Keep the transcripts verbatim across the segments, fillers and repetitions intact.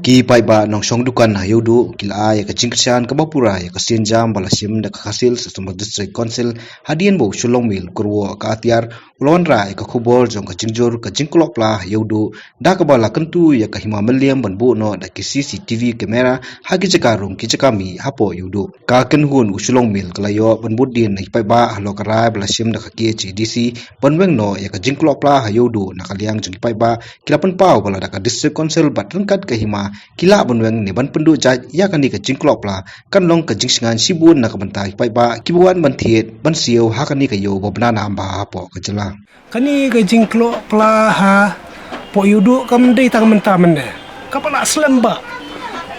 Ki paidbah nongshong dukan ha Ïewduh ki la ai ïa ka jingkyrshan kaba pura ïa ka sienjam ba la shim da ka Khasi Hills Autonomous District Council hadien ba u Shillong Mail u kyrwoh ka atiar u la wanrah ïa ka khubor jong ka jingjur ka jingklok pla ha Ïewduh da kaba la kyntu ïa ka Hima Mylliem ban buh noh da ki C C T V camera ha ki jaka rung ki jaka mih hapoh Ïewduh. Ka kynhun u Shillong Mail ka la ïoh ban bud dien na ki paidbah halor ka rai ba la shim da ka K H A D C ban weng noh ïa ka jingklok pla ha Ïewduh. Na ka liang jong ki paidbah ki la pynpaw ba lada ka District Council bad ryngkat ka Hima ki lah ban weng ne ban pynduh jait ïa kane ka jingklok pla, kan long ka jingshngaiñ shibun na ka bynta ki paidbah kiba wan ban thied ban siew ha kane ka ïew ba bna nam bha hapoh ka jylla. Kane ka jingklok pla hapoh Ïewduh kam dei tang mynta mynne, kaba la slem bha.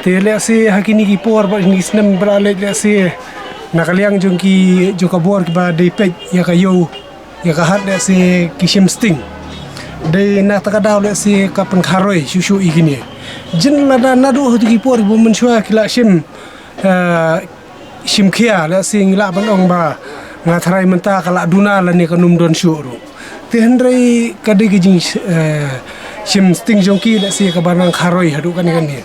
Te lehse ha kine ki por bad kine ki snem ba la leit, lehse na ka liang jong ki, jong ka bor kiba dei peit ïa ka ïew, ïa ka hat, lehse ki shim sting. Dei na kata ka daw lehse ka pynkharoi shuh shuh ïa kine. Jin lada naduh ha kito ki por kiba mynshuwa ki la shim, eh, shim khia, lehse ngi lah ban ong ba nga tharai mynta ka la duna lane kan ym don shuh ruh. Te hynrei ka dei ka jing, eh, shim sting jong ki, lehse kaba nang kharoi haduh kane kane.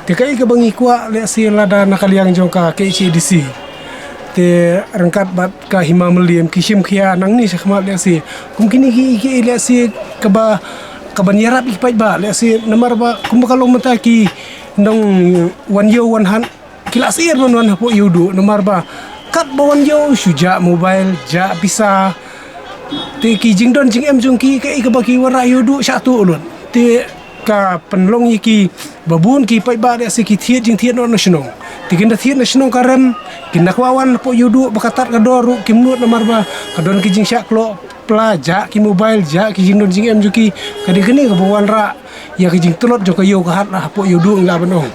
Te kaei kaba ngi kwah, lehse lada na ka liang jong ka K H A D C, te ryngkat bad ka Hima Mylliem ki shim khia nangne shakhmat, lehse kum kine ki, ki, lehse kaba, kaban ïarap ïa ki paidbah, lehse namar ba kumba ka long mynta ki nongwan ïew wan hat ki la syier ban wan hapoh Ïewduh namar ba katba wan ïew shu jah mobile, jah pisa. Te ki jingdon jingem jong ki, kaei kaba ki wanrah Ïewduh shah tuh lut. Te ka pynlong ïa kiba bun ki paidbah, lehse ki thied jingthied noh na shnong. Te kin da thied na shnong ka rem, kin da kwah wan hapoh Ïewduh ba ka tad ka dor ruh kim nud namar ba ka don ki jingshah klok pla, jah ki mobile, jah ki jingdon jingem jong ki. Ka dei kane kaba wanrah ïa ka jingtlot jong ka ïew ka hat hapoh Ïewduh, ngi lah ban ong.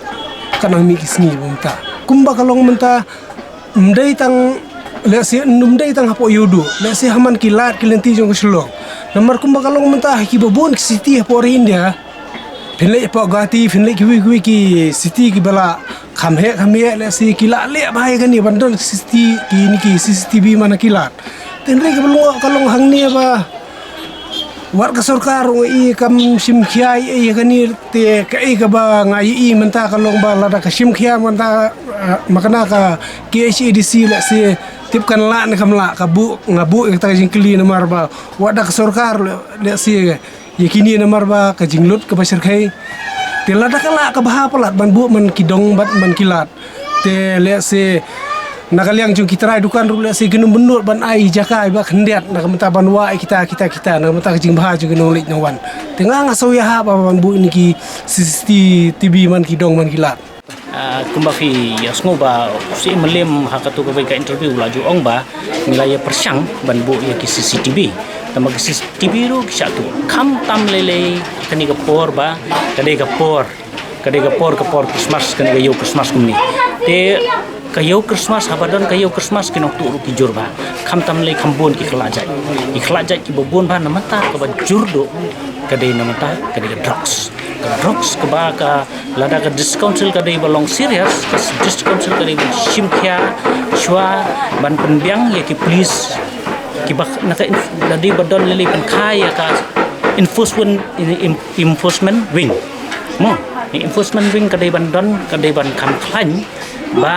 Ka nang mih ki sngi ba mynta. Kumba ka long mynta, ym dei tang, lehse ym dei tang hapoh Ïewduh, lehse ha man ki lad ki lynti jong ka Shillong. Namar kumba ka long mynta ha kiba bun ki city hapoh ri India, phin leit hapoh Guwahati, phin leit kiwei kiwei ki city kiba la kham heh kham heh, lehse ki la leh bha ïa kane ban don ki city, kine ki C C T V man ha ki lad. Te hynrei kaba long, ka long hangne ba wat ka sorkar ruh i kam shim khia ïa kane. Te kaei kaba nga ïohi mynta ka long ba lada ka shim khia mynta, eh, ma kane ka K H A D C, lehse tip kan lah ne kam lah, ka buh, nga buh ïa kata ka jingkylli namar ba wat da ka sorkar, lehse ïa kine namar ba ka jinglut kaba shyrkhei. Te lada ka lah kaba ha palat ban buh man ki dong bad man ki lad. Te lehse na ka liang jong ki trai dukan ruh lehse kin ym bynnud ban ai jaka iba khyndiat na ka bynta ban wah ïa kita, kita, kita, na ka bynta ka jingbha jong ki nongleit nongwan. Te nga, nga sngew ïa ha ba ban buh ïa kine ki C C T V man ki dong man ki lad. Ah, kumba phi ïa sngew ba u Syiem Mylliem ha kato kawei ka interview u la ju ong ba ngi la ïa pyrshang ban buh ïa ki C C T V. Namar ki C C T V ruh ki shah tuh. Khamtam lei lei kane ka por ba ka dei ka por, ka dei ka por, ka por Christmas, kane ka ïew Christmas kumne. Te ka ïew Christmas, haba don ka ïew Christmas ki nongtuh ruh ki jur bha. Khamtam lei kham bun ki khlad jait. Ki khlad jait kiba bun bha na mynta kaba jur duh ka dei na mynta ka dei ka drugs. Ka drugs kaba ka lada ka District Council ka dei ba long serious, ka District Council ka dei ban shim khia shuwa ban pynbiang ïa ki police kiba na ka inf-, lada ba don lei lei pynkhie ïa ka enforcement, in-, in-, enforcement wing. Mo, enforcement wing ka dei ban don, ka dei ban kham khlaiñ ba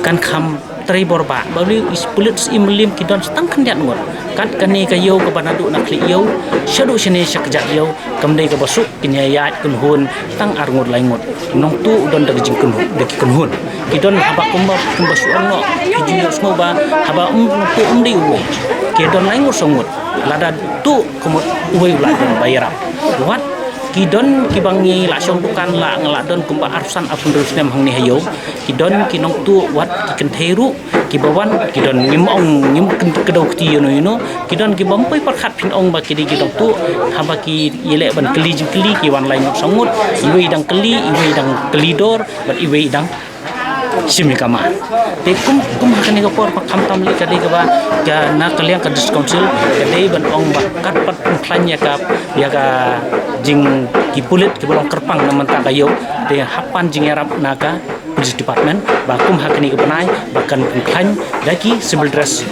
kan kham trei bor bha. Ba u Syiem, pulit Syiem Mylliem ki don tang khyndiat ngut. Kat kane ka ïew kaba naduh na khlieh ïew shaduh shane sha kjat ïew kam dei kaba suk, kin ïa ïaid kynhun tang ar ngut lai ngut. Nongtuh u don da ki jingkynhun, da ki kynhun. Ki don haba kumba, kumba shu ong noh, ki ju ïohsngew ba haba um nongtuh um dei uwei, ki don lai ngut saw ngut. Lada tuh ka mut uwei u la don ba ïarap. Wat ki don kiba ngi la shong dukan la, nga la don kumba arphew san arphew hynriew snem hangne ha ïew. Ki don ki nongtuh wat ki kynthei ruh kiba wan, ki don, ngim ong, ngim kyn-, kdew kti ïano ïano. Ki don kiba ym poi pyrkhat phin ong ba ki dei ki nongtuh, haba ki ïaleh ban kylli jingkylli ki wan lai ngut saw ngut. Iwei dang kylli, iwei dang kylli dor, bad iwei dang shim ïa ka mar. Te kum, kum ha kane ka por ba khamtam lei ka dei kaba, ka na ka liang ka District Council ka dei ban ong ba kat pat pynkhlaiñ ïa ka, ïa ka jing, ki pulit kiba long kyrpang na mynta ka ïew. Te hap ban jingïarap na ka Police Department ba kum ha kane ka bnai ba kan pynkhlaiñ da ki civil dress.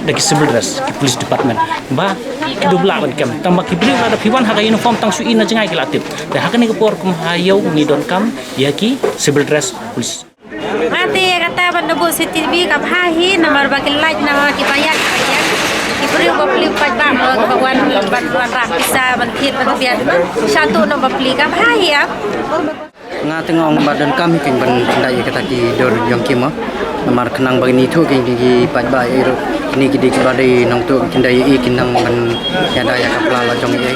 Da ki civil dress, ki police department. Ba ki dup lah ban kem. Tang ba ki briew lada phi wan ha ka uniform tang shu i na jngai ki la tip. Te ha kane ka por kum ha ïew ngi donkam ïa ki civil dress police. Nga te kata ban da buh C C T V ka bha hi namar ba ki lait namar ki bayat ki briew ba pli paidbah ba ka wan ban wan rah pisa ban thied ban biang. Shatu na ba pli ka bha hi ap. Nga te nga ong ba donkam hi kin ban kynda ïa kata ki dur jong ki mo. Namar khnang ba kini thuh kin ki paidbah ïa ruh kini ki dei kiba dei nongtuh kynda ïa i kin nang ban ïada ïa ka pla la jong i.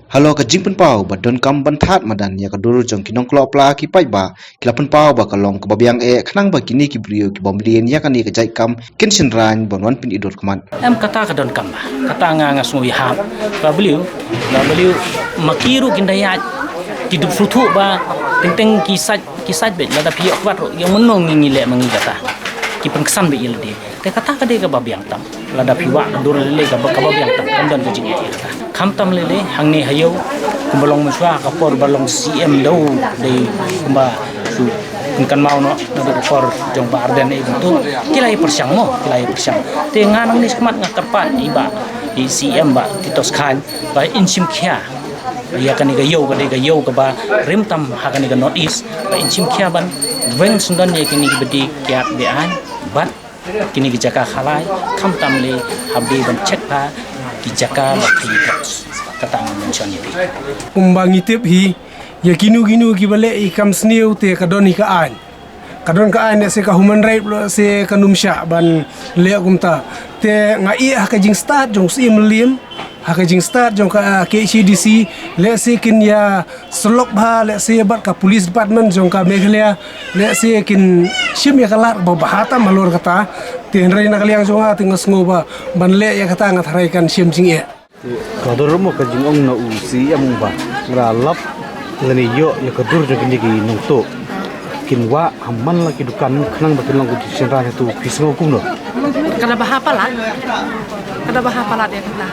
Halor ka jingpynpaw ba donkam ban thad madan ïa ka dur jong ki nongklok pla ki paidbah ki la pynpaw ba ka long kaba biang eh khnang ba kini ki briew ki bym lien ïa kane ka jait kam kin shynrang ban wan pyn-i dur khmat. Em kata ka donkam ba kata nga nga sngew ïahap ba briew ba briew ma ki ruh kin da ïaid ki dup suthu ba teng teng ki sait ki sait beit lada phi ïoh kwat ruh ïa mynno ngi ngi leh ma ngi kata ki pynksan beit ïa lade. Te kata ka dei kaba biang tam lada phi wah ka dur lele kaba kaba biang tam kam don ka jingeh ïa kata. Kham tam lele hangne ha ïew kumba long mynshuwa ka por ba long C M dau dei kumba shu kan mau noh na ka por jong ba Ardent eh tu ki la ïa pyrshang mo ki la ïa pyrshang. Te nga nangne shakhmat nga kyrpad i ba i C M ba Titos Khan ba in shim khia ïa kane ka ïew ka dei ka ïew kaba rim tam ha kane ka North East ba in shim khia ban weng sngewdon ïa kine ki badi kiat be-aiñ bad kine ki jaka khalai kham tam le hap dei ban check ba ki jaka ba ki drugs kata nga mention ïa phi. Kumba ngi tip hi ïa kino kino kiba leh i kam sniew te ka don hi ka aiñ. Ka don ka aiñ ne se ka human right lo se ka numsha ban leh kumta. Te nga i ha ka jingstad jong si mlim ha ka jingstad jong ka K H A D C le se kin ïa selok bha le se bad ka police department jong ka Meghalaya le se kin shim ïa ka lad ba bha tam halor kata. Te hynrei na ka liang jong nga te nga sngew ba ban leh ïa kata nga tharai kan shim jingeh. Ka dur mo ka jingong na u C M ba nga lap lane ïoh ïa ka dur jong kine ki nongtuh. Kin wah ha man la ki dukan khnang ba kin long ka jingshynrang tu phi sngew kumno? Ka da bha palat. Ka da bha palat ïa kata.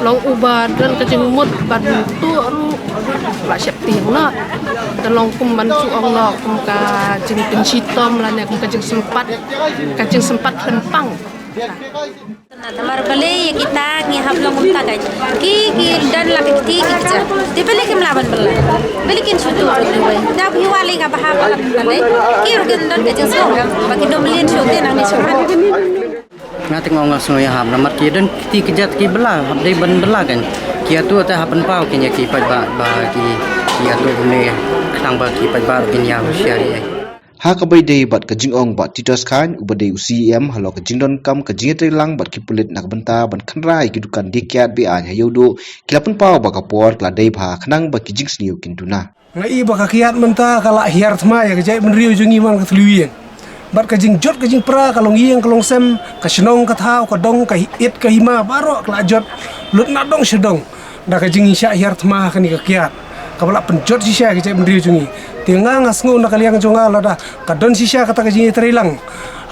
Long uba don ka jingmut ban tuh ruh ba sheptieng noh. Te long kum ban shu ong noh kum ka jingpynshitom lane kum ka jingsympat ka jingsympat khlem pang. Namar balei ïa kita ngi hap long kumta ka. Ki ki don la ki kti ki kjat. Te balei kim lah ban bylla. Balei kin shu tuh ruh kiwei. Da phi wah lei ka bha palat balei. Ki ruh kin don ka jingsngewbha ba ki dom lien shuh te nangne shuh. Nga te nga ong nga sngew ïahap namar ki don ki kti ki kjat ki bylla hap dei ban bylla kan. Ki ïathuh te hap pynpaw kin ïa ki paidbah ba ki ïathuh kumne khnang ba ki paidbah ruh kin ïa husiar ïa. Ha kaba ïadei bad ka jingong ba Titos Khan uba dei u C M halor ka jingdonkam ka jingïatreilang bad ki pulit na ka bynta ban kynra ïa ki dukan die kiad be-aiñ ha Ïewduh ki la pynpaw ba ka por ka la dei bha khnang ba ki jingsniew kin duna. Nga i ba ka kiad mynta ka la hiar thma ïa ka jaitbynriew jong ngi man ka thliew ïing. Bad ka jingjot ka jingpra ka long ïing ka long sem ka shnong ka thaw ka dong ka hi-, it ka hima baroh ka la jot lut na dong sha dong. Da ka jingshah hiar thma ha kane ka kiad kaba la pynjot shisha ka jaitbynriew jong ngi. Te nga nga sngew na ka liang jong nga lada ka don shisha kata ka jingïatreilang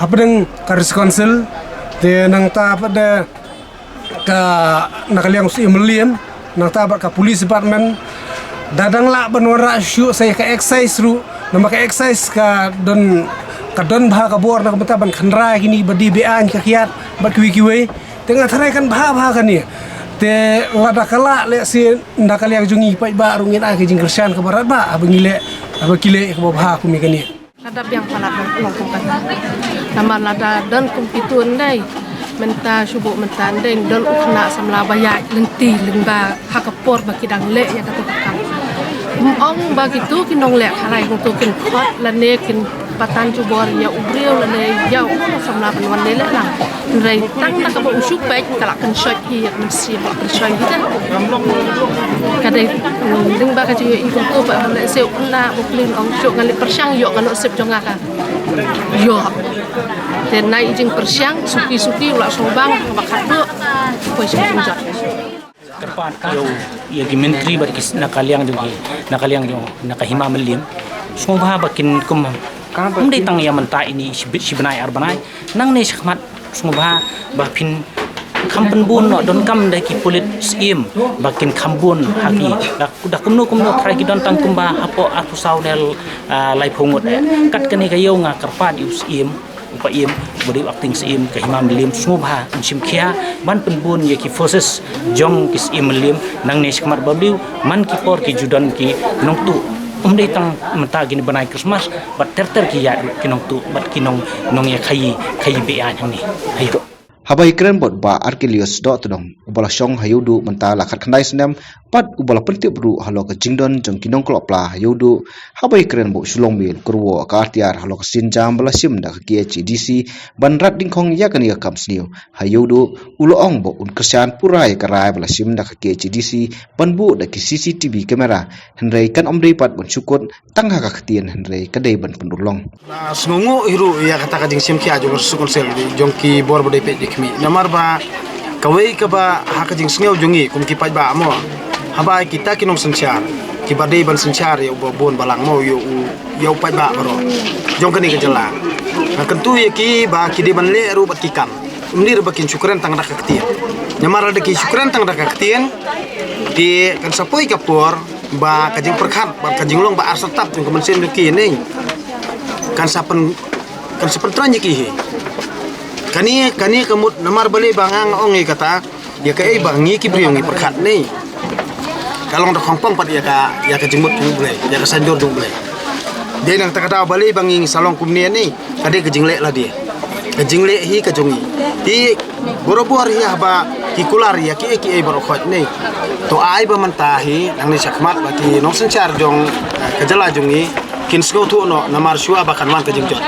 hapdeng ka District Council te nangta pat da ka na ka liang u Syiem Mylliem nangta bad ka police department da dang lah ban wanrah shuh sa ïa ka excise ruh namar ka excise ka don ka don bha ka bor na ka bynta ban kynra ïa kine ba die be-aiñ ka kiad bad kiwei kiwei. Te nga tharai kan bha bha kane. Te lada ka lah lehse na ka liang jong ngi paidbah ruh ngin ai ka jingkyrshan kaba radbah haba ngi leh haba ki leh kaba bha kum ïa kane. Lada biang palat long kum kata. Namar lada don kum kitu ndai mynta shu buh mynta ndai don u khynnah samla ba ïaid lynti lyngba ha ka por ba ki dang leh ïa katu ka kam. Ym ong ba kitu ki nongleh khalai kumtu kin khot lane kin patan jubor ïa u briew lane ïa u samla ban wan leh lang. Hynrei tang na kaba u shu peit ka la kynshoit hi ïa ka mynsiem ba kynshoit hi te. Ka dei, mm, lyngba ka jingïohi kumtu ba lehse u khynnah ba u kylli ong shuh ngan leit pyrshang ïoh ka nohsip jong nga ka. Ïoh. Te na i jingpyrshang suki suki u la sngewbang ba khatduh poi sha ka jingjot. Kyrpad ïa u, ïa ki myntri bad ki s-, na ka liang jong ki, na ka liang jong, na ka hima Mylliem. Sngewbha ba kin kum, ym dei tang ïa mynta ini shi bit shi bnai ar bnai. Nangne shakhmat sngewbha ba phin kham pynbun noh donkam da ki pulit syiem ba kin kham bun ha ki. Da, da kumno kumno tharai ki don tang kumba hapoh arphew saw ne, ah, laiphew ngut eh. Kat kane ka ïew nga kyrpad ïa u syiem. U paiem, Ba dei u acting syiem ka Hima Mylliem sngewbha un shim khia ban pynbun ïa ki forces jong ki syiem Mylliem nangne shakhmat, ba dei man ki por ki ju don ki nongtuh. Um dei tang mynta kine bnai Christmas bad ter ter ki ïaid ruh ki nongtuh bad ki nong nong ïa khaïi khaïi beaiñ hangne. Haïu. Haba ïakren bad Bah Archelaus Dohtdong, uba la shong ha Ïewduh mynta la khatkhyndai snem, bad uba la pyntip ruh halor ka jingdon jong ki nongklop pla ha Ïewduh, haba ïakren bad u Shalom Mil Kyrwoh, ka artiar halor ka sienjam ba la shim da ka K H A D C ban rat dyngkhong ïa kane ka kam sniew ha Ïewduh, u la ong ba un kyrshan pura ïa ka rai ba la shim da ka K H A D C ban buh da ki C C T V camera, hynrei kan ym dei pat ban shu kut tang ha ka ktien, hynrei ka dei ban pynurlong. Nga sngewnguh hi ruh ïa kata ka jingshim khia jong ka District Council jong ki bor ba dei peit da khmih. Namar ba kawei kaba ha ka jingsngew jong ngi kum ki paidbah mo, haba kita ki nongsynshar kiba dei ban synshar ïa uba bun balang mo, ïa u ïa u paidbah baroh jong kane ka jylla, nga kyntu ïa ki ba ki dei ban leh ruh bad ki kam. Ym dei ruh ba kin shu kren tang da ka ktien. Namar lada ki shu kren tang da ka ktien, te kan sa poi ka por ba ka jingpyrkhat bad ka jinglong ba arsatap jong ka mynsiem jong ki ne kan sa pyn kan sa pyntrang ïa ki hi. Kane kane ka mut namar balei ba nga ong ïa kata, ïa kaei ba ngi ki briew ngi pyrkhat ne ka long da khongpong pat ïa ka ïa ka jingmut jong U Blei, ïa ka saiñdur jong U Blei. Dei na kata ka daw balei ba ngi ngi sa long kumne ne, ka dei ka jingleh lade, ka jingleh hi ka jong ngi. Te borabor hi haba ki kular ïa kiei kiei baroh khoit ne, to ai ba mynta hi nangne shakhmat ba ki nongsynshar jong, eh, ka jylla jong ngi kin sngewthuh noh, namar shuwa ba kan wan ka jingjot,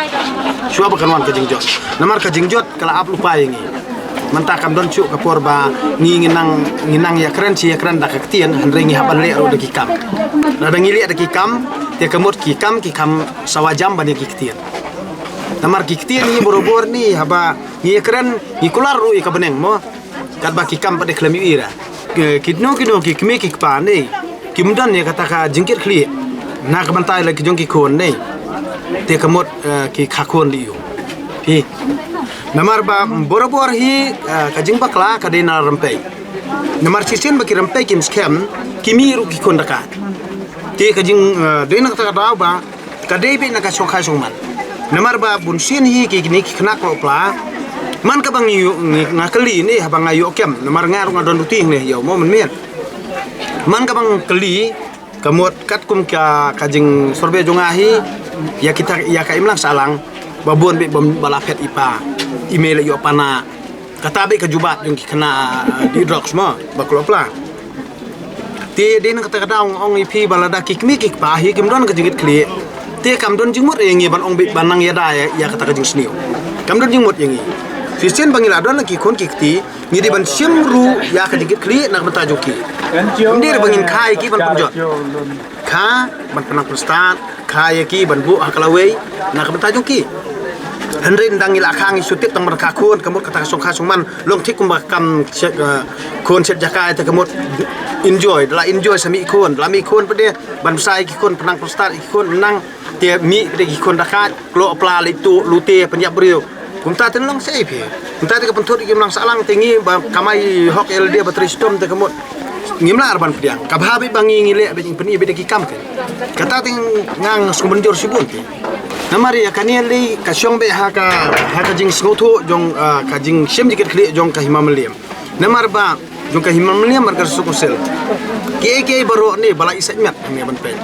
shuwa ba kan wan ka jingjot, namar ka jingjot ka la ap lypa ïa ngi. Mynta kam don shuh ka por ba ngi ngi nang ngi nang ïakren shi ïakren da ka ktien, hynrei ngi hap ban leh ruh da ki kam. Lada ngi leh da ki kam, te ka mut ki kam ki kham sawa jam ban ïa ki ktien. Namar ki ktien hi borabor ne haba ngi ïakren ngi kular ruh ïa ka bneng mo, katba ki kam pat de khlem ïohi ra. Ki, kino kino ki kmie ki kpa ne kim don ïa kata ka jingkit khlieh na ka bynta la ki jong ki khun ne, te ka mut, eh, ki kha khun leh ïa u hi. Namar ba borabor hi, eh, ka jingbakla ka dei na rympei. Namar shisien ba ki rympei kim skhem, ki mih ruh ki khun da ka. Te ka jing, eh, dei na kata ka daw ba ka dei beit na ka shongkha shongman. Namar ba bunsien hi ki kine ki khynnah klopla, man kaba ngi ïoh, ngi, nga kylli ne haba nga ïoh kem, namar nga ruh nga don duty ne ïoh mo mynmiet. Man kaba nga kylli, ka mut katkum ka, ka jingsurvey jong nga hi ïa kita, ïa ka imlang sahlang ba bun beit ba la phet i pa, i mei la ïoh pana. Kata beit ka jubab jong ki khynnah, eh, dih drugs mo ba klopla. Te dei na kata ka daw nga ong ïa phi ba lada ki kmie ki kpa hi kim don ka jingkit khlieh, te kam don jingmut ïa ngi ban ong beit ban nang ïada ïa, ïa kata ka jingsniew. Kam don jingmut ïa ngi. Shisien ba ngi la don la ki khun ki kti, ngi dei ban shim ruh ïa ka jingkit khlieh na ka bynta jong ki. Ym dei ba ngin kha ïa ki ban pynjot, kha ban pynang pynstad, kha ïa ki ban buh ha ka lawei na ka bynta jong ki. Hynrei ynda ngi la kha ngi shu tip tang ban kha khun, ka mut kata ka shongkha shongman long thik kumba kam shet, eh, khun shet jaka, te ka mut enjoy, da la enjoy sa mih khun, da la mih khun pat de ban bsa ïa ki khun, pynang pynstad ïa ki khun, nang te mih pat de ki khun da ka klopla leit tuh lute pynïap briew. Kumta te long sei phi. Kumta te ka pynthut ki imlang sahlang te ngi ba kamai hok ïa lade ba trei shitom te ka mut ngim lah ban pdiang. Ka bha beit ba ngi ngi leh beit, ngi pyni beit da ki kam. Kata te nga nga sngewbha ban jur shibun te. Namar ïa kane lei ka shong beit ha ka, ha ka jingsngewthuh jong, ah, ka jingshim jingkit khlieh jong ka Hima Mylliem. Namar ba jong ka Hima Mylliem bad ka District Council. Kiei kiei baroh ne ba la isait met ne ban peit.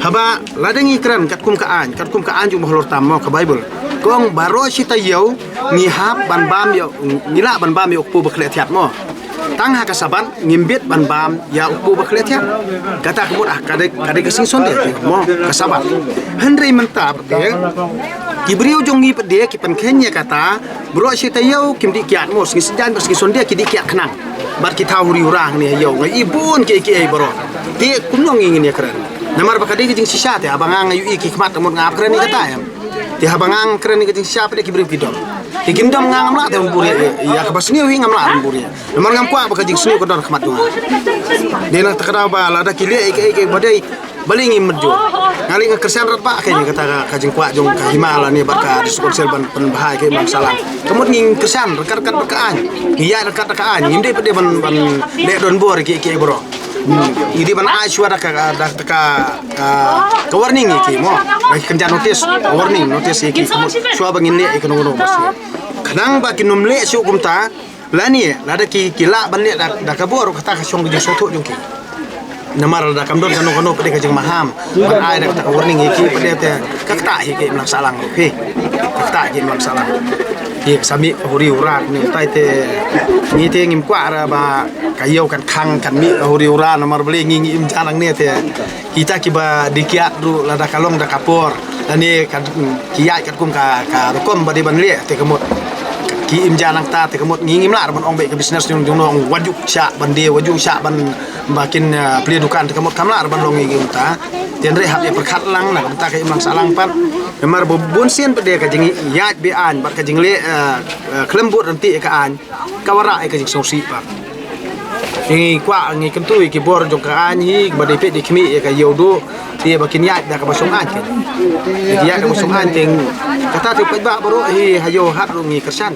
Haba lada ngi kren katkum ka aiñ, katkum ka aiñ jong ba halor tam mo ka Baibl, ka ong baroh shi taïew ngi hap ban bam ïa, ngi lah ban bam ïa u kpu ba khleh thiat mo. Tang ha ka Sabat ngim bit ban bam ïa u kpu ba khleh thiat. Kata ka mut ah ka dei, ka dei ka sngi Sunday mo, ka Sabat. Hynrei mynta pat de ki briew jong ngi pat de ki pynkheiñ ïa kata. Baroh shi taïew kim dih kiad mo, sngi Saitjaiñ bad sngi Sunday ki dih kiad khnang. Bad ki thaw huri hura hangne ha ïew, nga i bun kiei kiei baroh. Te kumno ngi ngin ïakren? Namar ba ka dei ka jingshisha te, haba nga nga ïohi ki khmat ka mut nga ap kren ïa kata em. Te haba nga nga kren ïa ka jingshisha pat de ki briew ki dom. Te kim dom nga ngam lah te ban buri ïa, ïa kaba sniew hi ngam lah ban buri. Namar ngam kwah ba ka jingsniew ka don ha khmat jong nga. Dei na kata ka daw ba lada ki leh ïa kiei kiei ba dei, balei ngim mynjur? Nga lei nga kyrshan rat ba ka ïa kata ka, ka jingkwah jong ka Hima lane bad ka District Council ban pynbha ïa ka imlang sahlang. Ka mut ngin kyrshan ryngkat ryngkat bad ka aiñ, ngi ïaid ryngkat da ka aiñ, ngim dei pat de ban, ban leh donbor ïa kiei kiei baroh. Ngi dei ban ai shuwa da ka, da ka, ka warning ïa ki mo. Ba ki kynja notice, warning notice ïa ki, shuwa ba ngin leh ïa kano kano ba shuwa. Khnang ba kin ym leh shuh kumta, lane lada ki, ki lah ban leh da, da ka bor, kata ka shong ka jingsngewthuh jong ki. Namar lada kam don kano kano pat de ka jingmaham ban ai da kata ka warning ïa ki pat de te, ka ktah hi ka imlang sahlang ruh hi. Ka ktah hi ka imlang sahlang. Hi ka sa mih ka huri hura ne, tai te ngi te ngim kwah ra ba ka ïew kan khang kan mih ka huri hura, namar balei ngi, ngi im ja nangne te. Kita kiba dei kiad ruh lada ka long da ka por lane ka, ki ïaid katkum ka, ka rukom ba dei ban leh te ka mut ki im ja nangta te ka mut ngi ngim lah ra ban ong ba ka business jong jong no wat ju shah ban die, wat ju shah ban ba kin, ah, plie dukan te ka mut kam lah ra ban long ïa ki mynta. Te hynrei hap ïa pyrkhat lang na ka bynta ka imlang sahlang pat. Namar ba bun sien pat de ka jingïaid be-aiñ bad ka jingleh, ah, ah, khlem bud ryntih ïa ka aiñ ka wanrah ïa ka jingsngewsih pat. Ngi kwah, ngi kyntu ïa ki bor jong ka aiñ hi ba dei peit dei khmih ïa ka ïew duh, te ba kin ïaid da kaba shong aiñ te. Ïaid da kaba shong aiñ te, kata te paidbah baroh hi ha Ïewhynriew ruh ngi kyrshan.